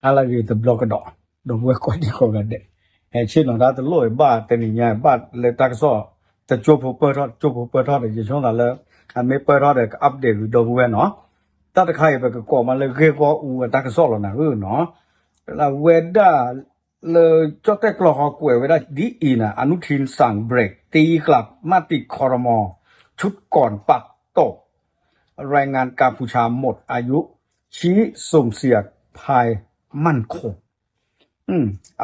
အါလၢဂ့ၤတဘျီကဒီး, ဒီပုၢ်ဝဲၢ်ကိးဒံကိးဂၤဒဲး, ဟဲဆ့ၣ်နီၤတၢ်တလိၣ်ဘၣ်တနံၤညါဘၣ်လၢတၢ်ကစီၣ်, တကၠိဖိပၢၢ်ထီၣ် တကၠိဖိပၢၢ်ထီၣ်ဒီး ယဆိသးလၢ အမ့ၢ်ပၢၢ်ထီၣ်ဒီးက update ဝံၤဒီပုၢ်ဝဲၢ်နီၤ, တၢ်တခါအံၤပကကိးမးလၢဂ့ၢ်ဂီၢ်အူအတၢ်ကစီၣ်လီၤနၤဧၢနီၤ, အဝဲဒၣ် လၢကၠီၣ်တဲၣ်ကျီၢ်ဟီကွဲးဝဲဒၣ်ဒ်အံၤန့ၣ် อนุทินสั่งเบรก ตีกลับมติ ครม. ชุดก่อนปรับตก แรงงานกัมพูชาหมดอายุ ชี้ส่งเสียภายมั่นคง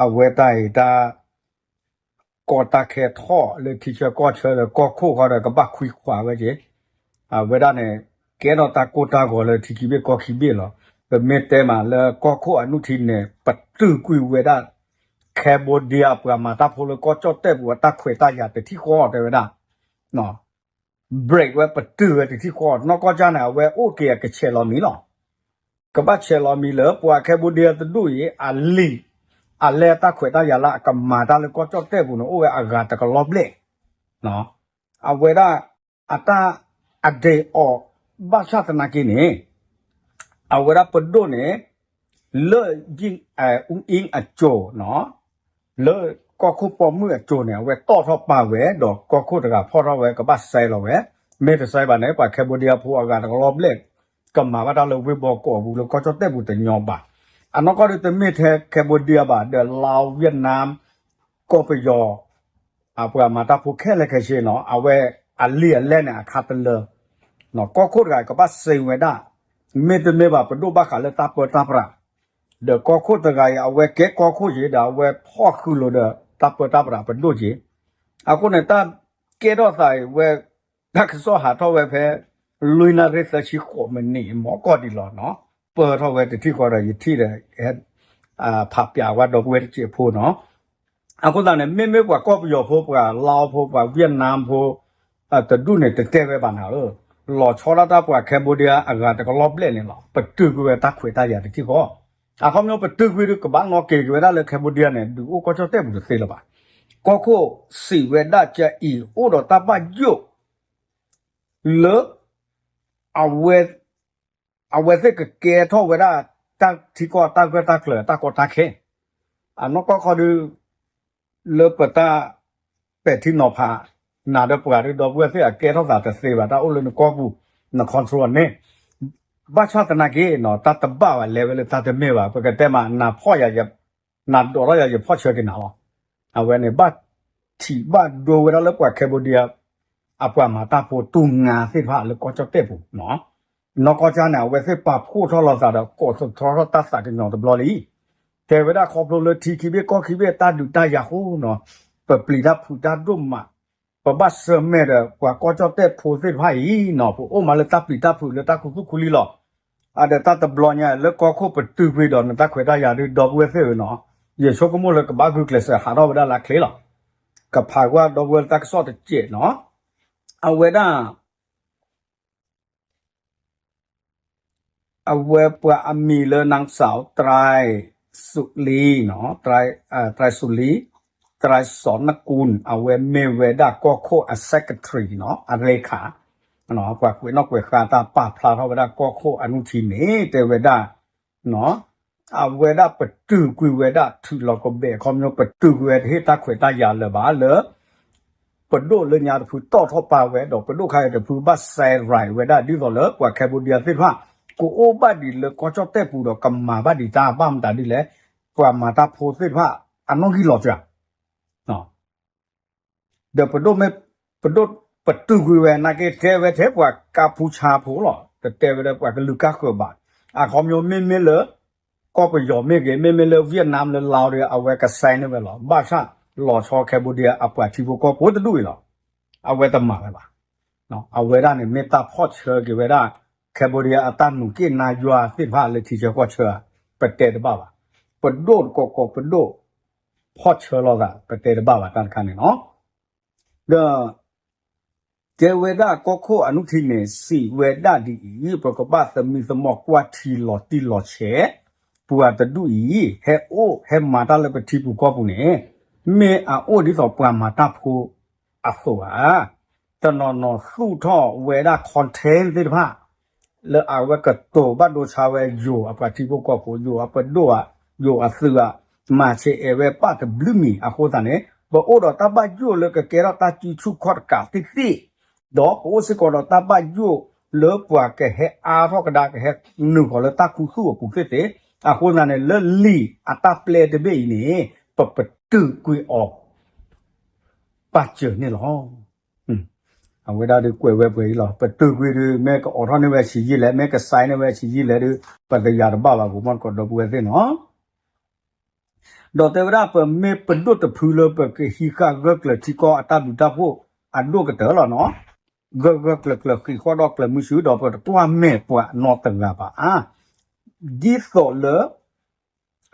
အဝဲတၢ်အံၤတၢ် ကီတၢ်ခဲထီၣ်လၢထံဆၢကီၢ်ဆၢဒီး ကီၢ်ခိၣ်ဃီဒီးကဘၣ်ခွံခွးဝဲက့ၤ, အဝဲဒၣ်န့ၣ် ကဲထီၣ်တၢ်ကိၢ်တၢ်ဂီၤလၢထံခံဘ့ၣ်ကီၢ်ခံဘ့ၣ်လီၤ. ပမ့ၢ်တဲမးလၢကီၢ်ခိၣ် อนุทิน န့ၣ် ပတုာ်ကွံာ်ဝဲဒၣ် Cambodia အပှၤမၤတၢ်ဖိလၢကီၢ်ကၠီၣ်တဲၣ်ပူၤအတၢ်ခွဲးတၢ်ယာ်တထံၣ်ဃီတဲဝဲဒၣ် break ဝဲပတုာ်ဝဲတထံၣ်ဃီ, နီၢ်ကီၢ်ကၠၢ်န့ၣ် အဝဲအိၣ်က့ၤအကဆဲးလီၤမံၤလီၤ. ကဘၣ်ဆဲးလီၤမံၤလၢပှၤ Cambodia တဒူၣ်အံၤ အလံာ် အလဲၢ်တၢ်ခွဲးတၢ်ယာ်လၢအကမၤတၢ်လၢကီၢ်ကၠီၣ်တဲၣ်ပူၤန့ၣ် အိၣ်ဝဲအဂၤတကလီၤဘျဲၣ်, အဝဲဒၣ် အတၢ် အဒ့အီၤ ဘၣ်ဆၣ်သနာ်က့န့ၣ် အဝဲဒၣ်ပဒိၣ်န့ၣ် လၢ အူအ့အကၠိၤ လၢကီၢ်ခိၣ်ပိာ်မုၣ်အကၠိၤန့ၣ် အဝဲတီၣ်ထီၣ်ပာ်ဝဲ ဒီးကီၢ်ခိၣ်တဂၤဖီၣ်ထီၣ်ဝဲ ကဘၣ်စဲးလီၤဝဲ, မ့ၢ်တစဲးဘၣ်န့ၣ် ပှၤ Cambodia ဖိအဂၤတကလီၤဘျဲၣ် ကမၤဘၣ်တၢ်လၢဝ့ၢ်ဘီကီးအပူၤလၢကီၢ်ကၠီၣ်တဲၣ်ပူၤတညီဘၣ်. အနီၢ်ကီၢ်ဒုးတမ့ၢ်ထဲ Cambodia ဘၣ် ဒီး Laos Vietnam ကီၢ်ပယီၤ အပှၤမၤတၢ်ဖိခဲလၢာ်ခဲဆ့နီၤ အဝဲအလံာ်အလဲၢ်န့ၣ်အခါတလၢာ်, ကီၢ်ခိၣ်တဂၤကဘၣ်စဲးဝဲဒၣ်, မ့တမ့ၢ်ဘၣ်ပဒိၣ်ဘၣ်ဃးလၢတၢ်ပၢတၢ်ပြး, ဒီးကီၢ်ခိၣ်တဂၤအံၤ အဝဲကဲကီၢ်ခိၣ်က့ၤ ဒီးအဝဲဖီၣ်ဃုာ်လိာ်ဒီးတၢ်ပၢတၢ်ပြးပဒိၣ်က့ၤ, အဃိန့ၣ်တၢ်ကဲထီၣ်သးအံၤဝဲ တၢ်ကစီၣ်ဟးထီၣ်ဝဲဖဲ လွံၢ်နၣ်ရံၣ်သၢဆံဃိးမံးနံး မ့ၢ်ကီၢ်ဒံးလီၤနီၤ, ပၢထီၣ်ဝဲတထံၣ်ဃီဒီးယထံၣ်ဒီး ဖးပၠးဝဲဒီပုၢ်ဝဲၢ်တစဲးဖိနီၤ, အဃိသတးန့ၣ် မ့မ့ၢ်ပှၤကီၢ်ပယီၤဖိ ပှၤလါအိၣ်ဖိ ပှၤ Vietnam ဖိ တဒူၣ်န့ၣ် တတဲဝဲဘၣ်နၤဧၢ, လီၤဆီဒၣ်တၢ်ပှၤ Cambodia အဂၤတကလီၤဘျဲၣ်န့ၣ်လီၤ, ပတုာ်ကွံာ်ဝဲတၢ်ခွဲးတၢ်ယာ်တထံၣ်ဃီ, အခီပညီပတုာ်ကွံာ်ဒီးကဘၣ်နီၣ်က့ၤက့ၤဝဲဒၣ်လၢ Cambodia န့ၣ် ဒုးအိၣ်ကီၢ်ကၠီၣ်တဲၣ်ပူၤတသ့လၢၤဘၣ်, ကီၢ်ခိၣ်စံးဝဲဒၣ်ကအံၤ အိၣ်ဒီးတၢ်ဘၣ်ယိၣ် လၢ အဝဲ အဝဲသ့ၣ်ကကဲထီၣ်ဝဲဒၣ် တၢ်ထံကီၢ်တၢ်ဂၢၢ်တၢ်ကျၢၤတၢ်ကီတၢ်ခဲ, အနီၢ်ကီၢ်ခီဒုး လၢပတၢ်ပဲာ်ထံနီၤဖး နၤဒီးပှၤဒုး ဒီပုၢ်ဝဲၢ်သ့ၣ်အကဲထီၣ်သးတသ့ဘၣ် တၢ်အိၣ်လၢနကီၢ်ပူၤ န control န့ၣ်, ဘၣ်ဆၣ်သနာ်က့နီၤ တၢ်တဘၣ်ဘၣ်လဲၤဝဲလၢတၢ်တမ့ၢ်ဘၣ် ပကတဲမး နၤဖီၣ်ယၤ နၤဒိးထီၣ်ယၤ ယဖီၣ်ဆၢက့ၤနၤလီၤ, အဝဲန့ၣ် ဘၣ်ထံးဘၣ်ဒိဝဲဒၣ်လၢပှၤ Cambodia အပှၤမၤတၢ်ဖိတူၢ်ငါသ့ၣ်တဖၣ်လၢကီၢ်ကၠီၣ်တဲၣ်ပူၤ, နီၢ်ကီၢ်ကၠၢ်န့ၣ် အဝဲသ့ၣ်ပာ်ဖှိၣ်ထီၣ်လိာ်သးဒီး ကိးသထီထီၣ်တၢ်သးကညီၤတဘျီလံ, တဲဝဲဒၣ်ခီဖျိလၢထံခံဘ့ၣ်ကီၢ်ခံဘ့ၣ်တၢ်ဒုးတၢ်ယၤဃိနီၤ, ပပျံၤတၢ်ဖုးတၢ်ဒိၣ်မး, ပဘၣ်ဆၢၣ်မဲာ်ဒီးပှၤကီၢ်ကၠီၣ်တဲၣ်ဖိသ့ၣ်တဖၣ်အံၤနီၤ ပအိၣ်မးလၢတၢ်ပျံၤတၢ်ဖုးလၢတၢ်ခူသူၣ်ခူလံလီၤ, အဒီးတၢ်တဘျီညါလၢကီၢ်ခိၣ်ပတုာ်ကွံာ်ဒီးနတၢ်ခွဲးတၢ်ယာ်ဒုး ဒီပုၢ်ဝဲၢ်သ့ၣ်ဧၢနီၤ, ယဆိကမိၣ်လၢကဘၣ်ဂုာ်ကျဲးစၢးဟးထီၣ်ဝဲဒၣ်လၢအချ့လီၤ, ကဖးကွၢ်ဒီပုၢ်ဝဲၢ်လၢတၢ်ကစီၣ်တစဲးနီၤ, အဝဲဒၣ် အဝဲပှၤအမံၤလၢ နၢင်းစၢဝ်တရၢၣ်စူၤလံ, တရၢၣ်စူၤလံ, တရၢၣ်စီၤနကူၣ် အဝဲမ့ၢ်ဝဲဒၣ်ကီၢ်ခိၣ်အ secretary နီၤ အရ့ခး, ပှၤကွဲးနီၣ်ကွဲးဃါတၢ်ပာ်ဖျါထီၣ်ဝဲဒၣ်ကီၢ်ခိၣ်အနုထံန့ၣ် တဲဝဲဒၣ် အဝဲဒၣ်ပတုာ်ကွံာ်ဝဲဒၣ်ထုးလီၤကဘဲး ခီပညီ ပတုာ်ကွံာ်ဝဲတဟ့ၣ်တၢ်ခွဲးတၢ်ယာ်လၢၤဘၣ်လၢ ပဒိၣ်လၢညါတဖုတီၣ်ထီၣ်ပာ်ဝဲ ဒီးပဒိၣ်ခါအံၤတဖုဘၣ်စဲးရၤဝဲဒၣ် ဒ်သိးလၢပှၤ Cambodia သ့ၣ်တဖၣ် ကအိၣ်ဘၣ်ဒံးလၢကီၢ်ကၠီၣ်တဲၣ်ပူၤဒီး ကမၤဘၣ်ဒံးတၢ်ဘၣ်မတၤဒ်လဲၣ်, ပှၤမၤတၢ်ဖိသ့ၣ်တဖၣ် အနီၣ်ဂံၢ်လီၤစှၤ ဒီးပဒိၣ်မ့ၢ် ပဒိၣ်ပတုာ်ကွံာ်ဝဲနာ်က့ တဲဝဲထဲပှၤကါဖူဆါဖိလီၤ, တတဲဝဲလၢပှၤကလုာ်ကါဃၢၤဘၣ်, အခီပညီမ့မ့ၢ်လၢ ကီၢ်ပယီၤမ့ၢ်ဂ့ၤ မ့မ့ၢ်လၢ Vietnam လၢ Laos ဒီး အဝဲကစဲန့ၢ်ဝဲလီၤ, ဘၣ်ဆၣ်လီၤဆီ Cambodia အပှၤထံဖိကီၢ်ဖိတဒူၣ်အံၤလီၤ, အဝဲတမၤဝဲဘၣ်. အဝဲဒၣ်န့ၣ်မ့ၢ်တၢ်ဖီၣ်ဆၢက့ၤဝဲဒၣ် Cambodia အတၢ်နုာ်က့ၢ်နါယွၤသ့ၣ်တဖၣ်လၢထံဆၢကီၢ်ဆၢ, ပတဲတဘၣ်ဘၣ်. ပဒိၣ်တကိးကိးပဒိၣ် ဖီၣ်ဆၢလိာ်သး ပတဲတဘၣ်ဘၣ်တၢ်တခါန့ၣ်လီၤ. ဒီး တဲဝဲဒၣ်ကီၢ်ခိၣ်အနုထံန့ၣ် စံးဝဲဒၣ်ဒ်အံၤ, ပကဘၣ်သမံသမိးကွၢ်ထံလီၤတံၢ်လီၤဆဲး, ပှၤတဒူၣ်အံၤ ဟဲအိၣ်ဟဲမၤတၢ်လၢပထံပူၤကီၢ်ပူၤန့ၣ် မ့ၢ်အအိၣ်ဒ်သိးပှၤမၤတၢ်ဖိအသိးဧါ. တနီၤနီၤသူၣ်ထီၣ်ဝဲဒၣ် content သ့ၣ်တဖၣ် လၢအဝဲကတိၤဘၣ်ဒိဆါဝဲယိၤအပှၤထံဖိကီၢ်ဖိ ယိၤအပဒိၣ်ဧါ ယိၤအသုးဧါ, မၤဆဲးအဲၣ်ဝဲပၣ်တဘျုးမံၤအဃိသတးန့ၣ် ပအိၣ်ဒီးတၢ်ဘၣ်ယိၣ်လၢကကဲထီၣ်တၢ်စုဆူၣ်ခီၣ်တကးသ့ၣ်သ့ၣ်, ဒီးပအိၣ်စ့ၢ်ကီးဒီးတၢ်ဘၣ်ယိၣ်လၢပှၤကဟဲအါထီၣ်ကဒါ ကဟဲနုာ်ဃီၤလၢတၢ်ခူသူၣ်အပူၤသ့ၣ်သ့ၣ်, အဃိသတးန့ၣ် လၢလံာ်အတၢ်ပျဲတဘ့ၣ်အံၤန့ၣ် ပပတုာ်ကွံာ်အီၤ ပာ်စၢၤန့ၣ်လီၤ. အဝဲဒၣ်ဒုးကွဲးဝဲပှဲၤအံၤလီၤ. ပတုာ်ကွံာ်ဒုး မ့ၢ်ကအိးထီၣ်န့ၢ်ဝဲဆံးယံာ်လဲၣ်, မ့ၢ်ကsignန့ၢ်ဝဲဆံးယံာ်လဲၣ်ဒုး ပတယၤတဘၣ်ဘၣ် ပမီၢ်တကိးဒီပုၢ်ဝဲၢ်သ့ၣ်နီၤ. ဒီးတဲဝဲဒၣ် ပမ့ၢ်ပဒိၣ်တဖုလၢပကဟံးဃာ်ဂၢၢ်ကျၢၤထံကီၢ်အတၢ်ဘျုးတၢ်ဖှိၣ်အဒိၣ်ကတၢၢ်လီၤနီၤ, ဂၢၢ်ဂၢၢ်ကျၢၤကျၢၤဃံးဃီဒီးကျၢၤမုဆူ ဒီးပတကွၢ်မဲာ်ပှၤနီတဂၤဘၣ်ဧါ, ဒ်သိးလၢ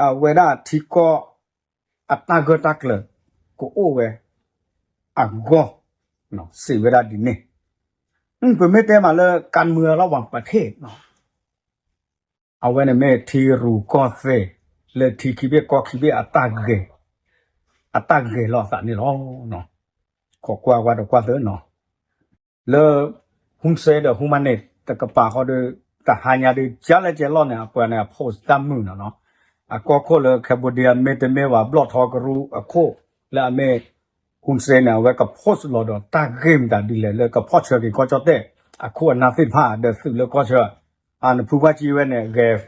အဝဲဒၣ်ထံကီၢ်အတၢ်ဂၢၢ်တၢ်ကျၢၤ ကအိၣ်ဝဲအဂီၢ် စံးဝဲဒၣ်ဒ်န့ၣ်. ပမ့ၢ်တဲမးလၢ การเมืองระหว่างประเทศ အဝဲန့ၣ်မ့ၢ်ထံရူၢ်ကီၢ်သဲး လၢထံခံဘ့ၣ်ကီၢ်ခံဘ့ၣ် အတၢ်ဂဲၤလိာ်သးန့ၣ်လီၤ. ခိးကွၢ်ဝဲတကွၢ်သ့နီၤ လၢ Hun Sen ဒီး Hun Manet တကပၤဃီဒီး တဟါညါဒီး ကလဲၣ်ကဲလီၢ်န့ၣ် အပှၤန့ၣ် အ post တၢ်မုာ်နီၤနီၤ, အကီၢ်ခိၣ်လၢ Cambodia မ့တမ့ၢ်ဘၣ် ဘျီၣ်ထီကရူၢ်အခိၣ် လၢအမ့ၢ် Hun Sen န့ၣ် အဝဲက post လီၤဒီးတၢ်ဂ့ၢ်မတၤဒ်လဲၣ် လၢကဖီၣ်ဆၢက့ၤကီၢ်ကၠီၣ်တဲၣ် အခိၣ်အနၢ်သ့ၣ်တဖၣ်ဒီးသုးလၢကီၢ်ဆၢ အနဖုဘၣ်ကံဝဲန့ၣ် ဂဲၤ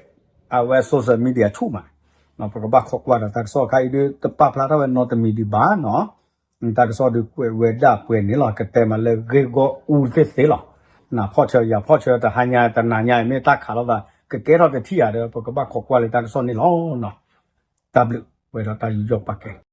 အဝဲ social media ဆူၣ်မး, ပကဘၣ်ခိးကွၢ်ဒီးတၢ်ကစီၣ်ခါအံၤဒုး တပာ်ဖျါထီၣ်ဝဲနီတမံၤဒံးဘၣ်နီၤ, တၢ်ကစီၣ်ဒုးကွဲးဝဲဒၣ်ပှဲၤန့ၣ်လီၤ. ကတဲမးလၢဂ့ၢ်ဂီၢ်အူသ့ၣ်သ့ၣ်လီၤ. နဖီၣ်ဆၢယၤဖီၣ်ဆၢ တဟါညါတနၤညါအံၤ မ့ၢ်တၢ်ခးလိာ်သး ကကဲထီၣ်တထံၣ်ဧါဒီး ပကဘၣ်ခိးကွၢ်လၢတၢ်ကစီၣ်န့ၣ်လီၤ. တၢ်ဘျုးဝဲဒီးတၢ်ယူးယီၣ်ပာ်ကဲ